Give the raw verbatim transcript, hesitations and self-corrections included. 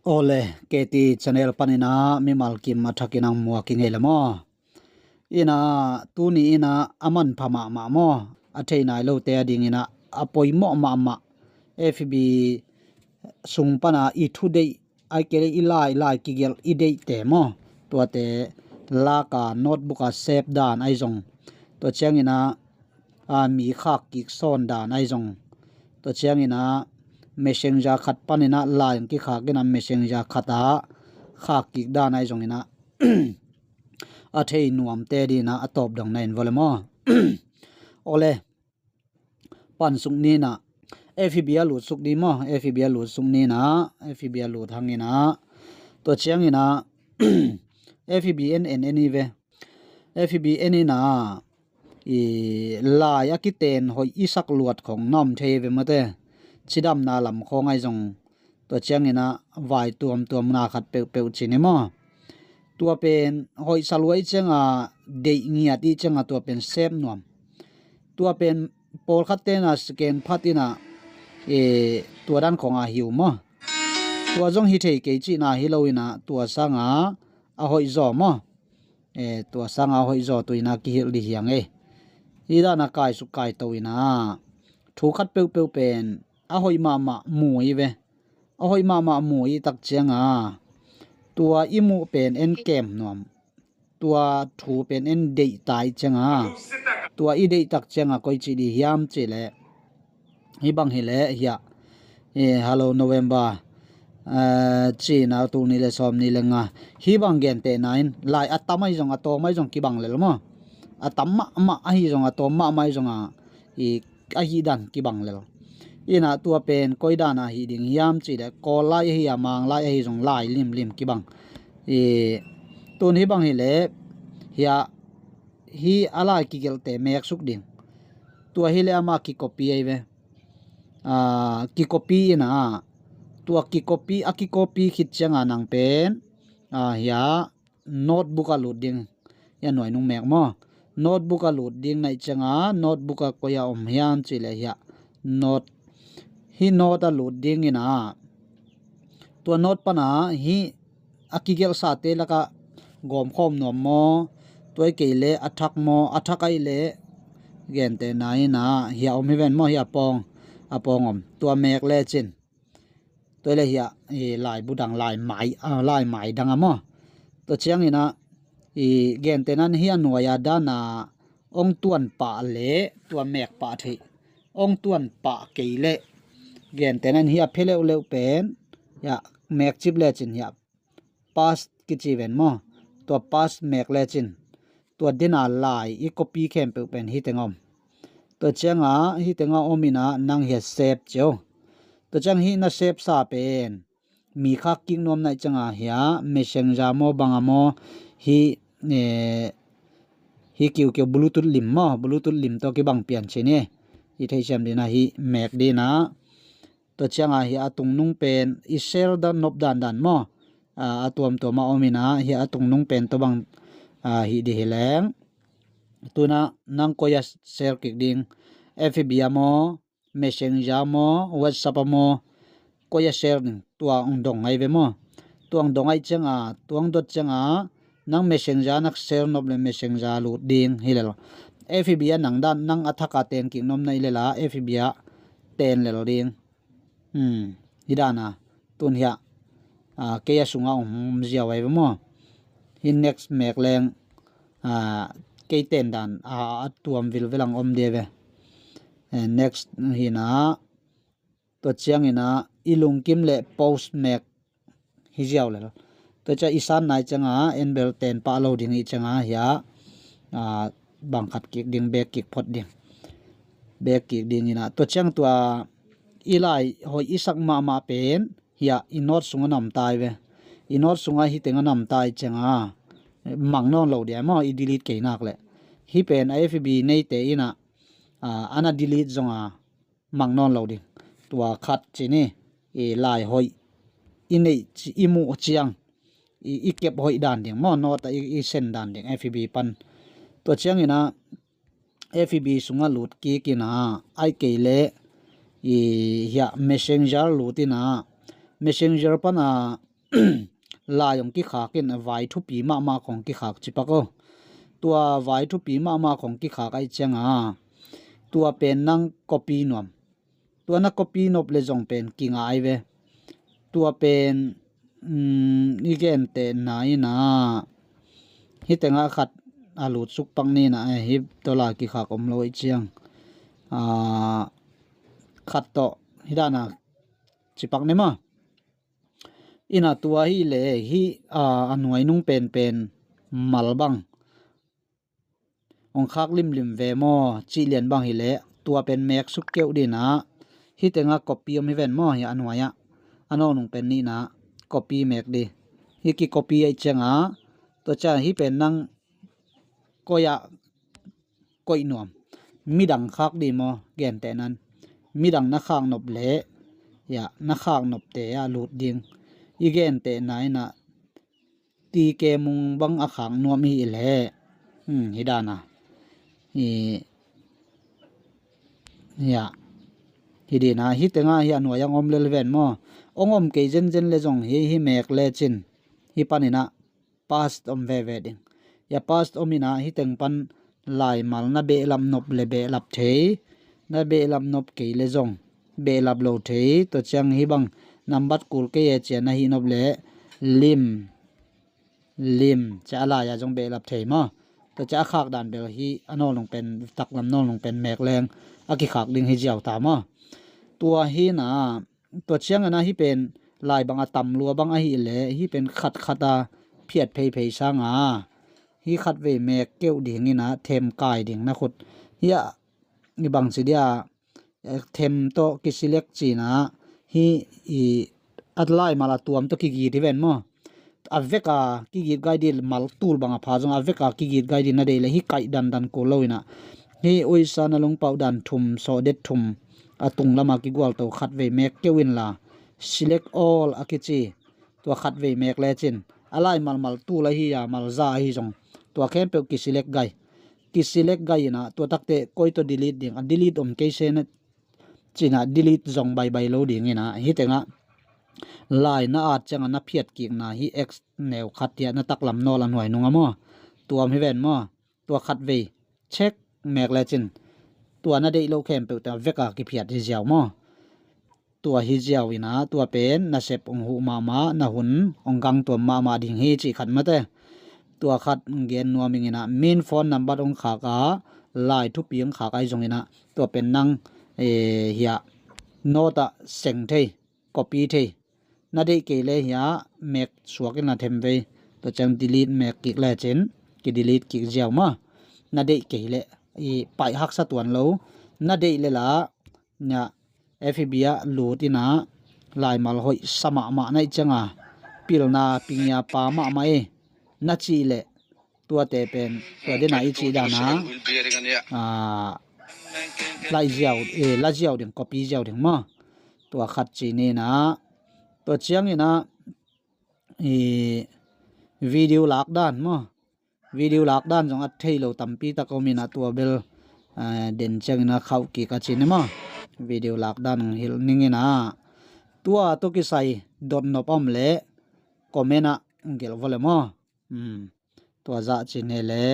Awle, K T channel panin ah mimal kim a thakin ang muak i ngei le maw? Ina, tuni ina a manpha mahmah maw? A thei nai lote a dingin ah a poimawh mahmah F B sung pana i thudeih, ai kei le i lai, lai kigelh i deihte maw? Tuate laka notebook a sep dan ai zong, tua ciangin ah a, mi khak kik sawn dan ai zong, tua ciangin ah Messenger khat panin ah lai ang kikhak in ah Messenger khat ah khak kik dan ai zongin ah a thei nuamte dingin ah a tawp dong na in vua le maw? Awle, pan suk ni in ah F B a lut suk ni maw? F B a lut suk ni in ah F B a lut hangin ah, tua ciangin ah F B en en en i ve. F B en in ah i lai a kiten hoih i sak luat khong na om thei ve mate. Cidamna lam khong ai zong, tua ciangin ah vai tuamtuamna khat peuhpeuh ci ni maw? Tua pen hoih sa lua i cianga, deih ngiat i cianga, tua pen sep nuam. Tua pen pawlkhat tena scan phat in ah, e, tua dan khong a hi uh maw? Tua zong hi thei kei cihna hi lo in ah, tua sanga a hoih zaw maw? E, tua sanga a hoih zaw tu in ah kihilh dih hiang e. Hi dan a kaisuk kaito in ah thu khat peuhpeuh pen a hoih mahmah mu i ve. A hoih mahmah mu i tak cianga, tua i muh pen en kem nuam. Tua thu pen en deih ta i cianga, tua i deih tak cianga koi ci dih hiam ci le, hi bang hi le hiah, e, Hello November, e, ci na, tul nih le sawm nih le nga, hi bang gentehna in lai a tam ai zong, a tawm ai zong kibang lel maw? A tam mahmah ahi zong, a tawm mahmah ai zong a, i, ahi dan kibang lel. Ina tua pen koi dan a hi ding hiam ci le, Kawl lai ahi a, Mang lai ahi zong lai limlim kibang. I, tun hi bang hi le hiah, hi a lai kigelhte mek suk ding. Tua hi le ama kikopi ai ve. A, kikopi in ah, tua kikopi, a kikopi khit cianga nang pen, a, hiah notebook a lut ding. Hiah nuai nung mek maw? Notebook a lut ding na i cianga, notebook a koi a om hiam ci le hiah note, hi note a lut ding in ah, tua note pana hi a kigelhsate laka gawmkhawm nuam maw? Tua i kei le a thak maw? A thak ai le gentehna in ah hiah om hi ven maw? Hiah pawng, a pawng om. Tua mek lecin, tua le hiah, i, laibu dang, lai mai, a, lai mai dang a maw? Tua ciangin ah, i, gentehna in hiah nuai a dan a ong tuan pah le tua mek pah theih, ong tuan pah kei le gentehna in hiah phe leuleu pen, hiah mek cip lecin hiah pass kici ven maw? Tua pass mek lecin, tua dena lai i copy khempeuh pen hi teng om. Tua cianga hi tenga om in ah nang hiah sep cio. Tua ciang hi na sep sa pen mi khak kik nuam na i cianga hiah Messenger maw, bang a maw, hi, e, hi kiukiu Bluetooth lim maw, Bluetooth lim tawh kibang pian ci ni. I theisiam dina hi mek dina. Tua cianga hi a tungnung pen i share dan nop dandan maw? A, a tuamtuam a om in ah hi a tungnung pen tawh bang, a, hi dih hi leng. Tuna nang koi a share kik ding? F B a maw, Messenger maw, WhatsApp a maw, koi a share ding? Tua ong dong ai ve maw? Tua ong dong ai cianga, tua ong dot cianga, nang Messenger nak share nop le Messenger lut ding hi lel. F B a nang dan, nang a thaka ten kik nop na i lela F B a ten lel ding. Hmm, hi dana tun hiah, a, kei a sunga om ziau ai ve maw? Hi next mek leng, a, kei ten dan, a, a tuam vilvel ang om dia ve. E, next hina, tua ciangina i lungkim le post mek hi ziau lel. Tua cia i san nai cianga en bel ten pah lo ding i cianga hiah, a, bang khat kik ding, bek kik phot ding. Bek kik dingina tua ciang tua i lai hoih i sak mahmah pen hiah i note sunga na om tai ve. I note sunga hi tenga na om tai cianga mang nawn lo dia maw, i delete kei nak le. Hi pen a F B neite ina, a, ana delete zonga mang nawn lo ding. Tua khat ci ni, i lai hoih i neih ci, i muh ciang i, i kep hoih dan ding maw, note a i, i sen dan ding F B pan. Tua ciangina F B sunga lut kikina ai kei le i hiah Messenger lutina, Messenger pana lai hong kikhak in vai thupi mahmah khong kikhak cipak o. Tua vai thupi mahmah khong kikhak aih cianga tua pen nang copy nuam. Tua na copy nop le zong pen kinga ai ve. Tua pen um, i gentehna ina hih tengah khat a lutsuk pak nina eh, hih tawh lai kikhak om lo ih ciang a khat tawh hih dana cipak ne ma. Ina tua hi le hih a nuai nung penpen mal bang hong khak limlim ve maw cih lian bang hi le tua pen mek suk keuh dina. Hih tengah copy om hi ven maw hi a nuai ah a nawk nung pen nihna copy mek di. Hih ki copy aih cianga tua ciang hih pen nang koih ah koih nuam. Midang khak di maw gentehnan midang na khak nop le ya na khak nopte ah lut ding. I gentehna ina tike mung bang a khak nuam hi le hi dana hi ya hi dina hih tengah hi a nuai ang om lel ven maw. Ong om kei zenzen le zong hi hi mek le cin hi panina past om veve ding. Ya past om ina hih teng pan laimal na behlap nop le behlap thei na behlap nop kei le zong behlap lo thei. Tua ciang hih bang nambat kul kei e cian na hih nop le lim lim cia a lai-a zong behlap thei maw. Tua cia a khak dan bel hi a nawlnung pen taklam nawlnung pen mek leng a kikhak ding hi ziau ta maw. Tua hina tua ciangana hih pen lai bang a tam lua bang ahi le hih pen khat khat a phiat pheiphei sanga hih khat vei mek keuh dingina them kai ding na khut hi a i bang ci dia them tawh kisilek cina hi i at laimal a tuam tawh kigit hi ven maw. A veka kigit gai di mal tul bang a pha zong a veka kigit gai di na dei le hi kaih dandan kul lo ina hi uisa na lungpauh dan thum sawhdet thum a tung lama kigual to khat vei mek keuh inla silek all a kici tua khat vei mek lecin a lai malmal tul ahi a malza ahi zong tua khempeuh kisilek gai kisilek gai ina tua takte koi tawh delete ding a delete om kei se na cina delete zong baibai lo ding ina hih tengah lai na at cianga na phiat kikna hi X neu khat tiah na taklam nawl a nuai nunga maw tuam hi ven maw tua khat vei check mek lecin tua na deih lo khempeuh tengah veka kiphiat hi ziau maw. Tua hi ziau ina tua pen na sep ong huh mahmah na hun ong gang tuam mahmah ding hi cih khat mate. Tua khat gen nuam ing ina min phone number ong khak a lai thupi ong khak ai zong ina tua pen nang eh, hiah note ah seng thei copy thei na deih kei le hiah mek suak in la them vei tua ciang delete mek kik lecin ki delete kik ziau maw. Na deih kei le i paih haksa tuan lo na deih le la nya F B ah lut ina laimal hoih sa mahmah naih cianga pilna pingia pa mahmah e na cih leh tuate pen tua dena i cih dana ah, laih ziau eh, la ziau ding copy ziau ding maw. Tua khat ci nina tua ciangina i video lak dan maw. Video lak dan zong a thei lo tampi tak om ina tua bel ah, den ciangina khauh kik a ci ni maw. Video lak dan hong hilh ningina tua tua kisai dot nop om le comment ah gelh vawle maw. Tua zah ci ne le